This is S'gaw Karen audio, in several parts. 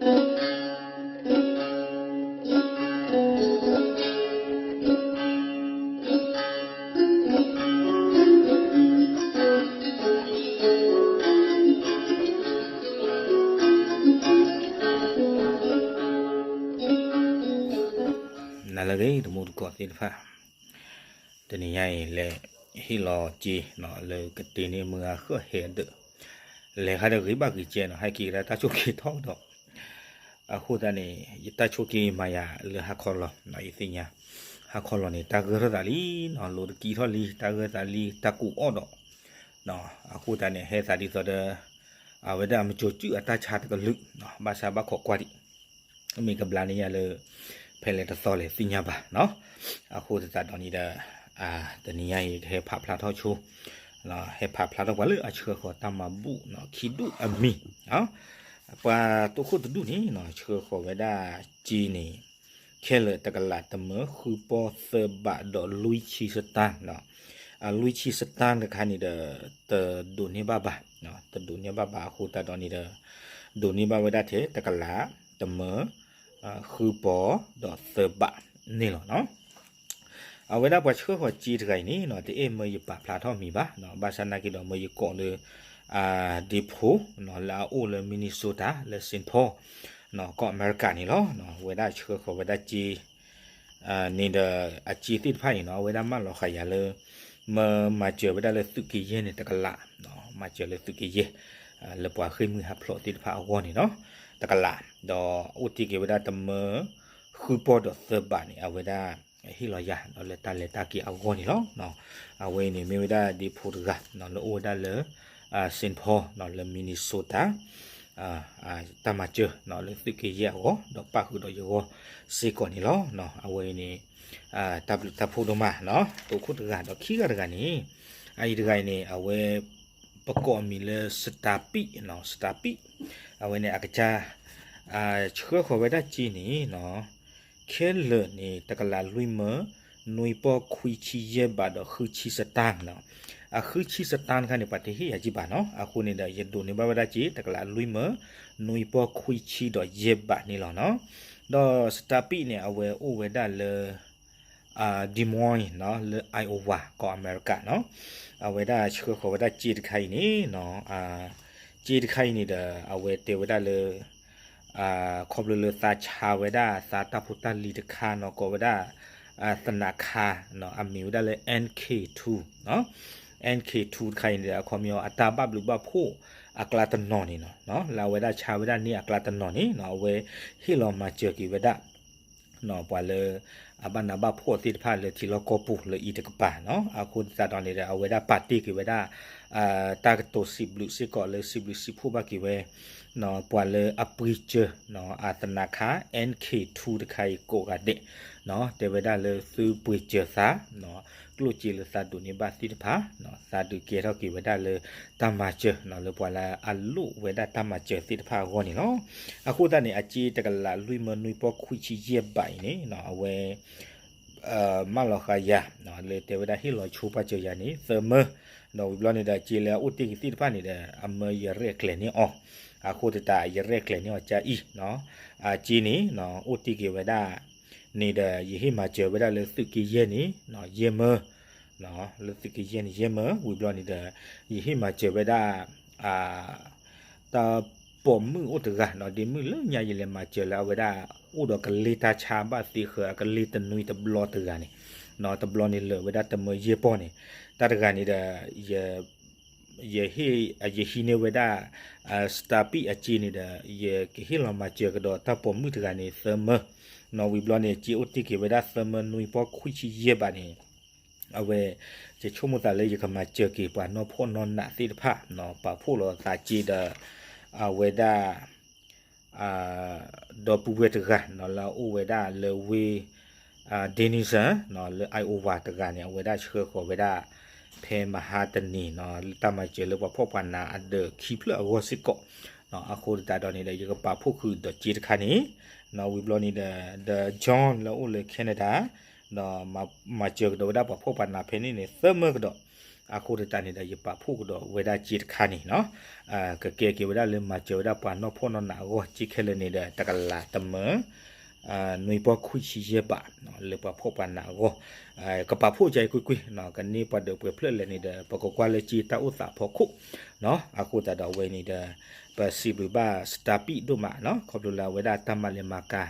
နလၢအဂ့ၤ တမူတကိးသ့ၣ်တဖၣ်, တနံၤညါအံၤ လဲၤဟ့ၣ်လီၤစ့ လၢကတ့န့ၢ်မုၢ်ဂၤဃၢဟဲဒၢး, လဲၤဃါဒီးဂ့ၤဘၣ်ဂ့ၤကဲနီၤ ဟဲက့ၤကဒါတၢ်ဆိၣ်က့ၤထီၣ်ကဒီး, အဃိသတးန့ၣ် ယတၢ်ဆိၣ်က့ၤမၤယၤလၢဟါခီလီၤ, ယသ့ၣ်ညါ ဟါခီလီၤန့ၣ် တၢ်ဂၢၢ်ထီၣ်သးလံ, လိၤတကံထီၣ်လံ, တၢ်ဂၢၢ်သးလံ, တၢ်ကူးအီၣ်ဒီး, အဃိသတးန့ၣ် ဟဲသးဒ်သိးဒီး အဝဲဒၣ်မကိၤစုၣ်အတၢ်ဆါတကလုာ်, ဘၣ်ဆၣ်ဘၣ်ခိးကွၢ်ဒံး မ့ၢ်ကဘျါန့ၢ်ယၤလၢ ဖဲလဲၣ်တသီလဲၣ်သ့ၣ်ညါဘၣ်နီၤ, အဃိသတးဒီးန့ၣ်ဒီး တနံၤညါအံၤ ကဟဲဖးဖျါထီၣ်ဆိ ဟဲဖးဖျါထီၣ်ပှၤလၢအဆှၢဃီၤတၢ်မၤဘူၣ် ခံဒူၣ်အမံၤ, ပှၤတိခိၣ်တဒူၣ်န့ၣ် ဆှၢဃီၤဝဲဒၣ်စ့န့ၣ် ခဲလၢာ်တကလးတမၢဃုပီသၢဘးဒီးလွံၢ်ဆံစတၢၣ်, လွံၢ်ဆံစတၢၣ်တခါန့ၣ်ဒီး တဒိးန့ၢ်ဘၣ်ဘၣ်, တဒိးန့ၢ်ဘၣ်ဘၣ်အဃိသတးဒီးန့ၣ်ဒီး ဒိးန့ၢ်ဘၣ်ဝဲဒၣ်ထဲတကလးတမၢ ဃုပီဒီးသၢဘးန့ၣ်လီၤနီၤ. အဝဲဒၣ်ပှၤဆှၢဃီၤစ့တဂၤအံၤန့ၣ် တအဲၣ်မၢယပာ်ဖျါထီၣ်မံၤဘၣ်, ဘၣ်ဆၣ်နာ်က့ဒီးမၢယကိးလၢ ဒ့ဖိ လၢအအိၣ်လၢ Minnesota လၢ Saint Paul ကီၢ်အမဲရကၤန့ၣ်လီၤ. အဝဲဒၣ်ဆှၢဃီၤဝဲဒၣ်စ့ န့ၣ်ဒီး အစ့သ့ၣ်တဖၣ်န့ၣ်နီၤ အဝဲဒၣ်မၢလီၤဃာ်ယၤလၢ မၢမၤစၢၤဝဲဒၣ်လၢသုးက့ယဲၢ်န့ၣ်တကလး, မၤစၢၤလၢသုးက့ယဲၢ် လၢပှၤဃ့ၢ်မှံဟးဖျိးသ့ၣ်တဖၣ်အဂီၢ်န့ၣ်နီၤ တကလး, ဒီးအိၣ်တ့ၢ်က့ၤဝဲဒၣ်တမၢဃုပီဒီးသၢဘးန့ၣ် အဝဲဒၣ်ဟ့ၣ်လီၤယၤဒီးလၢတၢ်လဲၤတၢ်က့ၤအဂီၢ်န့ၣ်လီၤ. အဝဲအံၤန့ၣ်မ့ၢ်ဝဲဒၣ်ဒ့ဖိတဂၤ လၢအိၣ်ဝဲဒၣ်လၢ Saint Paul လၢ Minnesota တၢ်မၤစၢၤလၢသုးက့ယဲၢ်အဂီၢ် ဒီးပၣ်ဃုာ်ဒီးယဂီၢ်စ့ၢ်ကီးန့ၣ်လီၤ. အဝဲအံၤန့ၣ် တၢ်ဘျုးတၢ်ဖှိၣ်ဒိၣ်မးနီၤ. တိခိၣ်တဂၤဒီးခံဂၤတဂၤန့ၣ် အအံၤတဂၤအံၤန့ၣ် အဝဲ ပကိးအမံၤလၢ စတၤပံၣ်နီၤ စတၤပံၣ်, အဝဲန့ၣ်အကစၢ် ဆှၢဃီၤဝဲဒၣ်စ့န့ၣ်နီၤ ခဲလၢာ်န့ၣ် တကလးလွံၢ်မၢ နွံပီခွံဆံယဲၢ်ဘးဒီးဃုဆံစတၢၣ်နီၤ. အဃုဆံစတၢၣ်တခါန့ၣ် ပှၤတဟ့ၣ်ယၤကံဘၣ်နီၤ. အဃိန့ၣ်ဒီး ယဒိးန့ၢ်ဘၣ်ဝဲဒၣ်စ့ တကလးလွံၢ်မၢ နွံပီခွံဆံဒီးယဲၢ်ဘးန့ၣ်လီၤနီၤ. ဒီးစတၤပံၣ်န့ၣ် အဝဲအိၣ်ဝဲဒၣ်လၢ Des Moines နီၤ လၢ Iowa ကီၢ်အမဲရကၤနီၤ. အဝဲဒၣ်ဆှၢဃီၤဝဲဒၣ်စ့တခါအံၤန့ၣ်နီၤ စ့တခါအံၤန့ၣ်ဒီး အဝဲတဲဝဲဒၣ်လၢ ခီဖျိလၢသးဆါဝဲဒၣ်သးတၢ်ဖိတၢ်လံၤတခါနီၤ ကိးဝဲဒၣ် သနးခါ အမံၤဝဲဒၣ်လၢ NK two နီၤ. NK two တခါအံၤန့ၣ်ဒီး အခီပညီ အတၢ်ဘၣ်ဘျုးဘၣ်ဖှိၣ်အကျါတနီၤန့ၣ်နီၤ လၢအဝဲဒၣ်ဆါဝဲဒၣ်န့ၢ်အကျါတနီၤန့ၣ်နီၤ အဝဲဟ့ၣ်လီၤမၤစၢၤက့ၤဝဲဒၣ် ပှၤလၢ အဘၣ်နးဘၣ်ဖှီၣ်သ့ၣ်တဖၣ်လၢထံလီၢ်ကီၢ်ပူၤလၢအံၤတကပၤနီၤ. အဃိသတးဒီးန့ၣ်ဒီး အဝဲဒၣ်ပာ်တ့ၢ်က့ၤဝဲဒၣ် တၢ်ကတိၤစံးဘျုးစ့ၢ်ကီးလၢစံးဘျုးစံးဖှိၣ်ဘၣ်က့ၤဝဲ ပှၤလၢအပှ့ၤစၢၤ အသနးခါ NK two တခါအံၤကိးဂၤဒဲး တဲဝဲဒၣ်လၢသုပှ့ၤစၢၤသး ကျိၣ်စ့လၢသးဒိးန့ၢ်ဘၣ်သ့ၣ်တဖၣ် သးဒုးကဲထီၣ်က့ၤဝဲဒၣ်လၢတၢ်မၤစၢၤ လၢပှၤလၢအလိၣ်ဝဲဒၣ်တၢ်မၤစၢၤသ့ၣ်တဖၣ်အဂီၢ်န့ၣ်လီၤ. အဃိသတးန့ၣ် အစ့တကလးလွံၢ်မၢနွံပီခွံဆံယဲၢ်ဘးအံၤန့ၣ် အဝဲ မၢလီၤဃာ်ယၤ လၢတဲဝဲဒၣ်ဟ့ၣ်လီၤဆိပာ်စၢၤယၤန့ၣ် သၢမၢ, ဒီးဝံၤဘျီန့ၣ်ဒီး စ့လၢအအိၣ်တ့ၢ်က့ၤသ့ၣ်တဖၣ်န့ၣ်ဒီး အမၢယရဲၣ်ကျဲၤန့ၢ်အီၤ, အဃိသတး ယရဲၣ်ကျဲၤန့ၢ်အီၤကါအံၤ, အစ့န့ၣ် အိၣ်တ့ၢ်က့ၤဝဲဒၣ် န့ၣ်ဒီး ယဟ့ၣ်မၤစၢၤဝဲဒၣ်လၢသုးက့ယဲၢ်န့ၣ် ယဲၢ်မၢ, လၢသုးက့ယဲၢ်န့ၣ် ယဲၢ်မၢ, ဝံၤဘျီန့ၣ်ဒီး ယဟ့ၣ်မၤစၢၤဝဲဒၣ် တၢ်ပိာ်မုၣ်အိၣ်တဂၤနီၤ ဒ့မုၣ်လၢညါယလဲၤမၤစၢၤလၢအဝဲဒၣ် အိၣ်ဒီးကလ့တၢ်ဆါဘၣ်သ့ဃၢၤ အကလ့တနွံတဘျီတဂၤန့ၣ်, တဘျီန့ၣ်လၢာ်ဝဲဒၣ်တမၢယဲၢ်ပီၢ်န့ၣ်, တၢ်တဂၤန့ၣ်ဒီး ယဟံးန့ၢ်ဝဲဒၣ် စတၤပံၣ်အစ့န့ၣ်ဒီး ယကဟ့ၣ်လီၤမၤစၢၤကဒီးတၢ်ပိာ်မုၣ်တဂၤန့ၣ် သၢမၢ, နီၤဝံၤဘျီန့ၣ် စ့အိၣ်တ့ၢ်က့ၤဝဲဒၣ်သၢမၢနွံပီၢ်ခွံဆံယဲၢ်ဘးန့ၣ် အဝဲ ယဆိကမိၣ်သးလၢယကမၤစၢၤက့ၤပှၤနီၢ်ဖှီၣ်နီၢ်နးသ့ၣ်တဖၣ် ပာ်ဖှိၣ်လီၤသးစ့ဒီး အဝဲဒၣ် ဒီပုၢ်ဝဲၢ်တဂၤနီၤ လၢအအိၣ်ဝဲဒၣ်လၢဝ့ၢ် Denison နီၤ လၢ Iowa တဂၤန့ၣ် အဝဲဒၣ်ဆှၢဃီၤဝဲဒၣ် ဖဲမဟါတနံၤနီၤ လၢတၢ်မၤစၢၤလၢပှၤဖှီၣ်ပှၤနးအဒၢးခံဖျၢၣ်အဂီၢ်စ့ၢ်ကီး, အဃိသတးဒီးန့ၣ်ဒီး ယကပာ်ဖှိၣ်ဃုာ်ဒီးစ့တခါန့ၣ် နီၤဝံၤဘျီန့ၣ်ဒီး ဒီး John လၢအအိၣ်လၢ Canada ဒီးမၤစၢၤကဒီးဝဲဒၣ်ပှၤဖှီၣ်ပှၤနးဖဲန့ၣ်န့ၣ် သၢမၢကဒီး, အဃိသတးန့ၣ်ဒီး ယပာ်ဖှိၣ်ကဒီးဝဲဒၣ်စ့တခါန့ၣ်နီၤ, ကကဲက့ၤဝဲဒၣ်လၢမၤစၢၤဝဲဒၣ်ပှၤနီၢ်ဖှီၣ်နီၢ်နးအဂီၢ် စ့ခဲလၢာ်န့ၣ်ဒီး တကလးတမၢ နွံပီခွံဆံယဲၢ်ဘး လၢပှၤဖှီၣ်ပှၤနးအဂီၢ်, ကပာ်ဖှိၣ်ကါအံၤကွ့ၢ်ကွ့ၢ်, ကန့ၢ်ပှၤဒၢးပှဲၤဖျၢၣ်လဲၣ်န့ၣ်ဒီး ပကကွၢ်လၢစ့တၢ်အိၣ်သးဖီခိၣ်, အဃိသတးဒီးအဝဲန့ၣ်ဒီး ပစံးဘျုးဘၣ် Star Pete ဒိၣ်မးနီၤ, ခီဖျိလၢအဝဲဒၣ်တၢ်မၤလဲၤမၤကၤ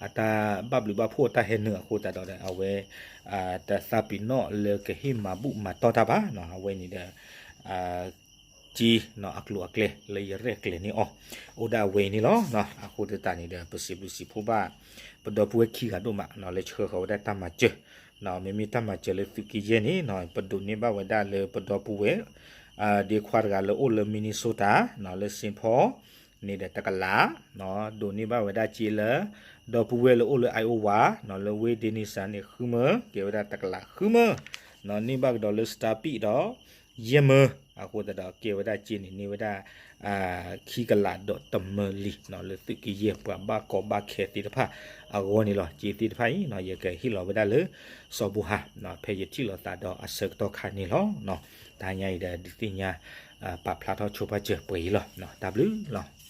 အတၢ်ဘၣ်ဘျုးဘၣ်ဖှိၣ်အတၢ်ဟဲနုာ်အဃိသတးဒီး အဝဲ တသးပ့ၤနီၣ်လၢကဟ့ၣ်မၤဘူၣ်မၤတီၢ်တၢ်ဘၣ်နီၤ, အဝဲန့ၣ်ဒီး စ့နီၤ အကျိၤအကျဲလၢယရဲၣ်ကျဲၤန့ၢ်အီၤ အိၣ်ဒၣ်ဝဲအံၤန့ၣ်လီၤ. အဃိသတးန့ၣ်ဒီး ပစံးဘျုးစံးဖှိၣ်ဘၣ် ပဒီပုၢ်ဝဲၢ်ခံဂၤဒိၣ်မးနီၤ လၢဆှၢဃီၤဝဲဒၣ်တၢ်မၤစၢၤ, မ့မ့ၢ်တၢ်မၤစၢၤလၢသုးက့ယဲၢ်န့ၣ်နီၤ ပဒိးန့ၢ်ဘၣ်ဝဲဒၣ်လၢပဒီပုၢ်ဝဲၢ် ဒ့ခွါတဂၤလၢအိၣ်လၢ Minnesota နီၤ လၢ Saint Paul န့ၣ်ဒီးတကလး, ဒိးန့ၢ်ဘၣ်ဝဲဒၣ်စ့လၢ ဒီပုၢ်ဝဲၢ်လၢအိၣ်လၢ Iowa နီၤ လၢ Wayne Dennison န့ၣ် ဃုမၢ ကဲဝဲဒၣ်တကလးဃုမၢ, နီၤ န့ၢ်ဘၣ်ကဒီးလၢ Star Pete ဒီး ယဲၢ်မၢ, အဃိသတးဒီးကဲဝဲဒၣ်စ့န့ၣ် န့ၢ်ဝဲဒၣ် ခံကလးဒီးတမၢလံနီၤ လၢသုးက့ယဲၢ်ပှၤဘၣ်ကီဘၣ်ခဲသ့ၣ်တဖၣ်အဂီၢ်န့ၣ်လီၤ. စ့သ့ၣ်တဖၣ်အံၤနီၤ ယကဟ့ၣ်လီၤဝဲဒၣ်လၢ စီၤဘိဟါ ဖဲယထံၣ်လိာ်သးဒီးအဆၢကတီၢ်ခါန့ၣ်လီၤ. တဟါညါအံၤဒီးဒုးသ့ၣ်ညါ ပာ်ဖျါထီၣ်ဆိပာ်စၢၤပှဲၤအံၤလီၤ. တၢ်ဘျုးလီၤ.